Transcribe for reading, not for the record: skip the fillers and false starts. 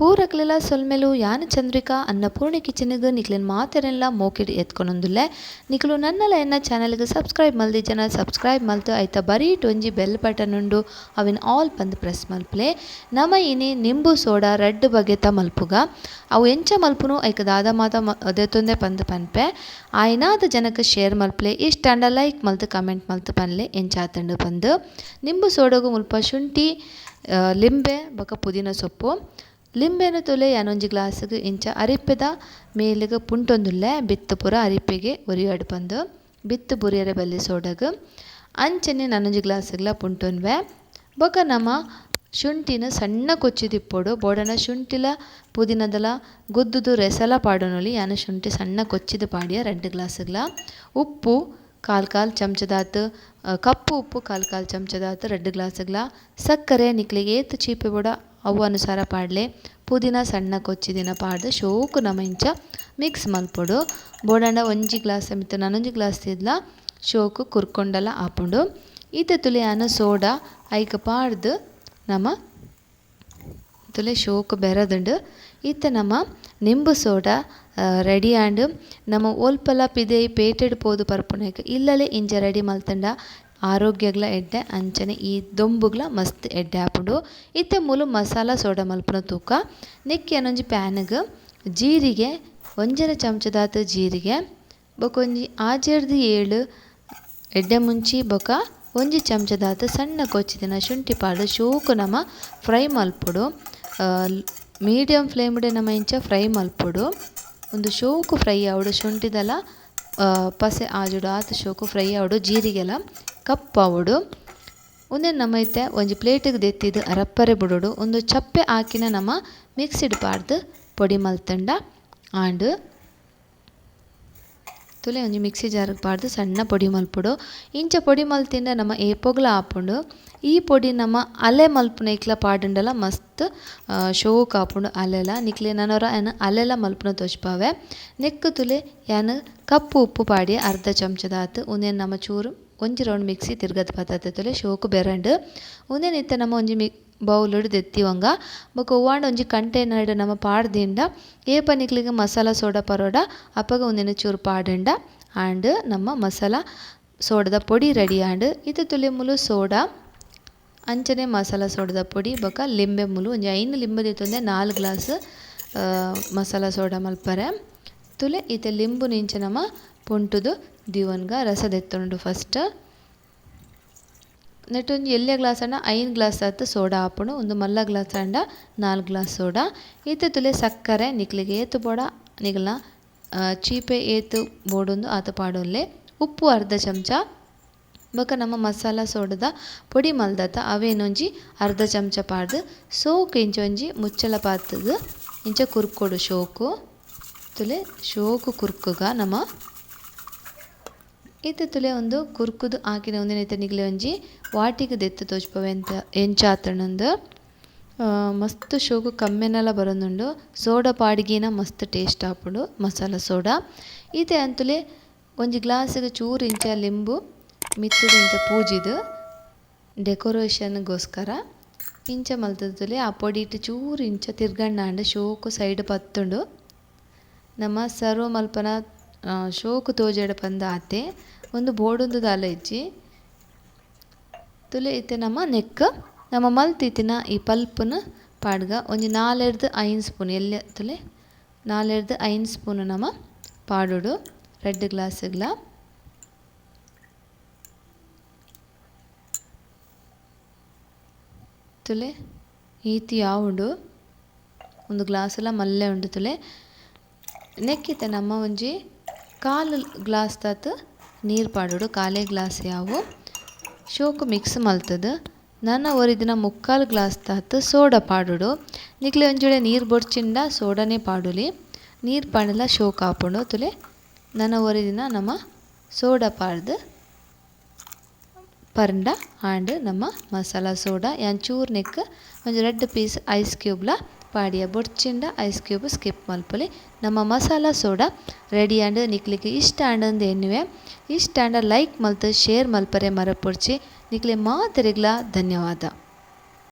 ಪೂರಕ್ಲೆಲ ಸೊಲ್ಮೆಲು ಯಾನ್ ಚಂದ್ರಿಕಾ ಅನ್ನಪೂರ್ಣಿ ಕಿಚನ್ಗ್ ನಿಕ್ಲೆನ್ ಮಾತೆರೆನ್ಲ ಮೋಕೆಡ್ ಎತ್ಕೊನೊಂದುಲ್ಲೆ. ನಿಕುಲು ನನ್ನಲ ಎನ್ನ ಚಾನೆಲ್ಗ್ ಸಬ್ಸ್ಕ್ರೈಬ್ ಮಲ್ದಿಜನ ಸಬ್ಸ್ಕ್ರೈಬ್ ಮಲ್ತ್ ಐತ ಬರೀಟ್ ಒಂಜಿ ಬೆಲ್ ಬಟನ್ ಉಂಡು ಅವೆನ್ ಆಲ್ ಪಂದ್ ಪ್ರೆಸ್ ಮಲ್ಪುಲೆ. ನಮ ಇನಿ ನಿಂಬು ಸೋಡಾ ರಡ್ಡ್ ಬಗೆತ ಮಲ್ಪುಗ. ಅವು ಎಂಚ ಮಲ್ಪುನು ಐಕ್ ದಾದ ಮಾತ ದೆತೊಂದೆ ಪಂದ್ ಪನ್ಪೆ. ಆಯಿನಾತ್ ಜನಕ್ ಶೇರ್ ಮಲ್ಪುಲೆ, ಇಷ್ಟ ಆಂಡ ಲೈಕ್ ಮಲ್ತ್ ಕಮೆಂಟ್ ಮಲ್ತ್ ಪನ್ಲೆ ಎಂಚಾತುಂಡು ಪಂದ್. ನಿಂಬು ಸೋಡಗು ಮುಲ್ಪ ಶುಂಠಿ ಲಿಂಬೆ ಬೊಕ ಪುದೀನ ಸೊಪ್ಪು. ಲಿಂಬೆನ ತುಲೆ ಯಾನೊಂಜಿ ಗ್ಲಾಸ್ಗ್ ಇಂಚ ಅರಿಪ್ಪೆದ ಮೇಲಿಗ್ ಪುಂಟೊಂದುಲ್ಲೆ ಬಿತ್ತು ಪೂರ ಅರಿಪ್ಪೆಗೆ ಒರಿಯಡ್ ಪಂದ್ ಬಿತ್ತು ಬುರಿಯರೆ ಬಲ್ಲಿ ಸೋಡಗ್. ಅಂಚನೆ ನಾನೊಂಜಿ ಗ್ಲಾಸ್ಗ್ಲ ಪುಂಟೊನ್ವೆ. ಬೊಕ ನಮ ಶುಂಠಿನ ಸಣ್ಣ ಕೊಚ್ಚಿದಿಪ್ಪೊಡು ಬೋಡನ ಶುಂಠಿಲ ಪುದೀನದಲ ಗುದ್ದುದು ರೆಸಲ ಪಾಡೊನೊಲಿ. ಯಾನ ಶುಂಠಿ ಸಣ್ಣ ಕೊಚ್ಚಿದ ಪಾಡಿಯ 2 ಗ್ಲಾಸ್ಗ್ಲ. ಉಪ್ಪು ಕಾಲ್ ಕಾಲ್ ಚಮಚದಾತ್, ಕಪ್ಪು ಉಪ್ಪು ಕಾಲ್ ಕಾಲ್ ಚಮಚದಾತ್ 2 ಗ್ಲಾಸ್ಗ್ಲ. ಸಕ್ಕರೆ ನಿಕ್ಲೆಗ್ ಏತ್ ಚೀಪೆ ಬೋಡ ಅವು ಅನುಸಾರ ಪಾಡ್ಲೆ. ಪುದೀನ ಸಣ್ಣ ಕೊಚ್ಚಿದಿನ ಪಾಡ್ದು ಶೋಕು ನಮ ಇಂಚ ಮಿಕ್ಸ್ ಮಲ್ಪೊಡು. ಬೋಡಂಡ ಒಂಜಿ ಗ್ಲಾಸ್ ಮಿತ್ತ್ ನನೊಂಜಿ ಗ್ಲಾಸ್ ತಿದ್ಲ ಶೋಕು ಕುರ್ಕೊಂಡಲ ಆಪುಂಡು. ಈತ ತುಲೆ ಯಾನ ಸೋಡಾ ಐಕ್ ಪಾಡ್ದು ನಮ ತುಲೆ ಶೋಕು ಬೆರದುಂಡು. ಈತ ನಮ ನಿಂಬು ಸೋಡಾ ರೆಡಿ ಆಂಡ್. ನಮ ಒಲ್ಪಲ ಪಿದೈ ಪೇಟೆಡ್ ಪೋದು ಪರ್ಪುನೈಕ್ ಇಲ್ಲಲೆ ಇಂಚ ರೆಡಿ ಮಲ್ತಂಡ ಆರೋಗ್ಯಗ್ಲ ಎಡ್ಡೆ, ಅಂಚನೆ ಈ ದೊಂಬುಗ್ಲ ಮಸ್ತ್ ಎಡ್ಡೆ ಆಪುಂಡು. ಇತ್ತೆ ಮೂಲು ಮಸಾಲ ಸೋಡಾ ಮಲ್ಪುನ ತೂಕ. ನೆಕ್ಕ್ ಯಾನೊಂಜಿ ಪ್ಯಾನ್ಗ್ ಜೀರಿಗೆ 1.5 ಚಮಚದಾತ್ ಜೀರಿಗೆ ಬೊಕ ಒಂಜಿ 6 7 ಎಡ್ಡೆ ಮುಂಚಿ ಬೊಕ 1 ಚಮಚದಾತ್ ಸಣ್ಣ ಕೊಚ್ಚಿದಿನ ಶುಂಠಿ ಪಾಡ್ದು ಶೋಕು ನಮ ಫ್ರೈ ಮಲ್ಪೊಡು. ಮೀಡಿಯಂ ಫ್ಲೇಮ್ಡೆ ನಮ ಇಂಚ ಫ್ರೈ ಮಲ್ಪೊಡು. ಒಂದು ಶೋಕು ಫ್ರೈ ಆವಡು, ಶುಂಠಿದಲ ಪಸೆ ಆಜುಡು ಆತ್ ಶೋಕು ಫ್ರೈ ಆವಡು, ಜೀರಿಗೆಲ ಕಪ್ಪಾವಡು. ಉಂದೆನ್ ನಮ ಇತ್ತೆ ಒಂಜಿ ಪ್ಲೇಟಿಗೆ ದೆತ್ತಿದ್ ಅರಪ್ಪರೆ ಬುಡೊಡು. ಒಂದು ಚಪ್ಪೆ ಹಾಕಿನ ನಮ ಮಿಕ್ಸಿಡ್ ಪಾಡ್ದು ಪೊಡಿ ಮಲ್ತಂಡ ಆಂಡ್. ತುಲೆ ಒಂಜಿ ಮಿಕ್ಸಿ ಜಾರ್ಗ್ ಪಾಡ್ದು ಸಣ್ಣ ಪೊಡಿ ಮಲ್ಪೊಡು. ಇಂಚ ಪೊಡಿ ಮಲ್ತಿಂಡ ನಮ ಏಪೊಗ್ಲ ಆಪುಂಡು. ಈ ಪೊಡಿ ನಮ ಅಲೆ ಮಲ್ಪುನೈಕ್ಲ ಪಾಡುಂಡಲ ಮಸ್ತ್ ಶೋಕ್ ಆಪುಂಡು ಅಲೆಲ. ನಿಕ್ಲೆ ನನೊರ ಯಾನ್ ಅಲೆಲ ಮಲ್ಪುನ ತೋಜ್ಪಾವೆ. ನೆಕ್ಕ್ ತುಲೆ ಯಾನ್ ಕಪ್ಪು ಉಪ್ಪು ಪಾಡಿ ಅರ್ಧ ಚಮಚದಾತ್. ಉಂದೆನ್ ನಮ ಚೂರು ಒಂಜಿ ರೌಂಡ್ ಮಿಕ್ಸಿ ತಿರ್ಗದ್ ಪತ್ತತೆ ತುಲೆ ಶೋಕು ಬೆರಂಡು. ಉಂದೆನ್ ಇತ್ತೆ ನಮ ಒಂಜಿ ಬೌಲುಡು ದೆತ್ತಿವಂಗ. ಬೊಕ ಒವ್ವಾಂಡ ಒಂಜಿ ಕಂಟೈನರ್ಡ್ ನಮ ಪಾಡ್ದಿಂಡ ಏಪ ನಿಕ್ಲೆಗ್ ಮಸಾಲ ಸೋಡಾ ಪರೋಡ ಅಪಗ ಉಂದೆನ್ ಚೂರು ಪಾಡುಂಡ ಆಂಡ್ ನಮ್ಮ ಮಸಾಲ ಸೋಡದ ಪೊಡಿ ರೆಡಿ ಆಂಡ್. ಇತ್ತೆ ತುಲೆ ಮೂಲು ಸೋಡಾ ಅಂಚನೆ ಮಸಾಲ ಸೋಡದ ಪೊಡಿ ಬೊಕ ಲಿಂಬೆ ಮೂಲು ಒಂಜಿ 5 ಲಿಂಬೆ ದೆತ್ತೊಂದೆ 4 ಗ್ಲಾಸ್ ಮಸಾಲ ಸೋಡಾ ಮಲ್ಪರೆ. ತುಲೆ ಇತ್ತೆ ಲಿಂಬು ನಿಂಚ ನಮ ಪುಂಟುದು ದಿವನ್ಗ ರಸ ದೆತ್ತೊಂಡು ಫಸ್ಟ್. ನೆಟ್ ಒಂಜಿ ಎಲ್ಯ ಗ್ಲಾಸ್ ಆಂಡ 5 ಗ್ಲಾಸ್ ಆತ್ ಸೋಡಾ ಆಪುಂಡು. ಒಂದು ಮಲ್ಲ ಗ್ಲಾಸ್ ಆಂಡ 4 ಗ್ಲಾಸ್ ಸೋಡಾ. ಇತ್ತೆ ತುಲೆ ಸಕ್ಕರೆ ನಿಕ್ಲೆಗ್ ಏತ್ ಬೋಡ ನಿಗಲ್ನ ಚೀಪೆ ಏತ್ ಬೋಡೊಂದು ಆತ ಪಾಡೊನ್ಲೆ. ಉಪ್ಪು ಅರ್ಧ ಚಮಚ ಬೊಕ ನಮ್ಮ ಮಸಾಲ ಸೋಡದ ಪೊಡಿ ಮಲ್ದತ ಅವೇನೊಂಜಿ ಅರ್ಧ ಚಮಚ ಪಾಡ್ದು ಸೋಕು ಇಂಚ ಒಂಜಿ ಮುಚ್ಚಳ ಪಾತ್ಗ್ ಇಂಚ ಕುರ್ಕೊಡು ಶೋಕು. ತುಲೆ ಶೋಕು ಕುರ್ಕುಗ ನಮ ಇತ್ತೆ ತುಲೆ ಒಂದು ಕುರ್ಕುದು ಆಕಿನ ಒಂದಿನ ನಿಗ್ಲೆ ಒಂಜಿ ವಾಟಿಗೆ ದೆತ್ತು ತೋಜ್ಪವೆ ಅಂತ ಎಂಚಾತಣಂದು. ಮಸ್ತ್ ಶೋಕು ಕಮ್ಮೆನಲ ಬರೊಂದುಂಡು. ಸೋಡಾ ಪಾಡಿಗಿನ ಮಸ್ತ್ ಟೇಸ್ಟ್ ಆಪುಂಡು ಮಸಾಲ ಸೋಡಾ. ಇತ್ತೆ ಅಂತುಲೆ ಒಂಜಿ ಗ್ಲಾಸ್ಗ್ ಚೂರು ಇಂಚ ಲಿಂಬು ಮಿತ್ತುದು ಇಂಚ ಪೂಜಿದು ಡೆಕೋರೇಷನ್ಗೋಸ್ಕರ ಇಂಚ ಮಲ್ತುದು ಆ ಪೊಡಿಟ್ ಚೂರು ಇಂಚ ತಿರ್ಗಂಡಾಂಡ ಶೋಕು ಸೈಡ್ ಪತ್ತುಂಡು. ನಮ್ಮ ಸರ್ವ್ ಮಲ್ಪನ ಶೋಕು ತೋಜೆಡ ಪಂದ್ ಆತೆ ಒಂದು ಬೋಡೊಂದು ದಾಲ ಇಜ್ಜಿ. ತುಲೆ ಇತ್ತೆ ನಮ್ಮ ನೆಕ್ ನಮ್ಮ ಮಲ್ತಿತ್ತಿನ ಈ ಪಲ್ಪುನು ಪಾಡ್ಗ ಒಂಜಿ 4 5 ಸ್ಪೂನ್ ಎಲ್ಯ ತುಲೆ 4 5 ಸ್ಪೂನ್ ನಮ ಪಾಡೊಡು 2 ಗ್ಲಾಸ್ಗ್ಲ. ತುಲೆ ಈತಿ ಯಾವುಂಡು ಒಂದು ಗ್ಲಾಸ್ಲ ಮಲ್ಲೆ ಉಂಡು. ತುಲೆ ನೆಕ್ಕಿತ್ತೆ ನಮ್ಮ ಒಂಜಿ ಕಾಲು ಗ್ಲಾಸ್ ತಾತ್ ನೀರು ಪಾಡೊಡು. ಕಾಲೇ ಗ್ಲಾಸ್ ಯಾವು ಶೋಕು ಮಿಕ್ಸ್ ಮಲ್ತದು. ನನ ಒರಿದಿನ 3/4 ಗ್ಲಾಸ್ ತಾತ್ ಸೋಡಾ ಪಾಡೊಡು. ನಿಕ್ಲೆ ಒಂಜೊಳೆ ನೀರು ಬೊಡ್ಚಿಂಡ ಸೋಡಾನೇ ಪಾಡೊಲಿ. ನೀರು ಪಾಡಲ ಶೋಕು ಆಪುಂಡು. ತುಲೆ ನನ ಒರಿದಿನ ನಮ್ಮ ಸೋಡಾ ಪಾಡ್ದು ಪರಂಡ ಆಂಡ್ ನಮ್ಮ ಮಸಾಲ ಸೋಡಾ ಯಾನ್ ಚೂರು ನೆಕ್ ಒಂಜಿ 2 ಪೀಸ್ ಐಸ್ ಕ್ಯೂಬ್ಲ ಪಾಡಿಯ. ಬೊಡ್ಚಿಂಡ ice cube skip ಮಲ್ಪೊಲಿ. ನಮ್ಮ ಮಸಾಲ soda ready and. ನಿಕ್ಲೆಗ್ ಇಷ್ಟ ಆಂಡ್ ಎನ್ನುವೆ. ಇಷ್ಟ ಆಂಡ ಲೈಕ್ ಮಲ್ತ್ ಶೇರ್ ಮಲ್ಪರೆ ಮರಪೊಡ್ಚಿ. ನಿಕ್ಲೆ ಮಾತೆರೆಗ್ಲ ಧನ್ಯವಾದ.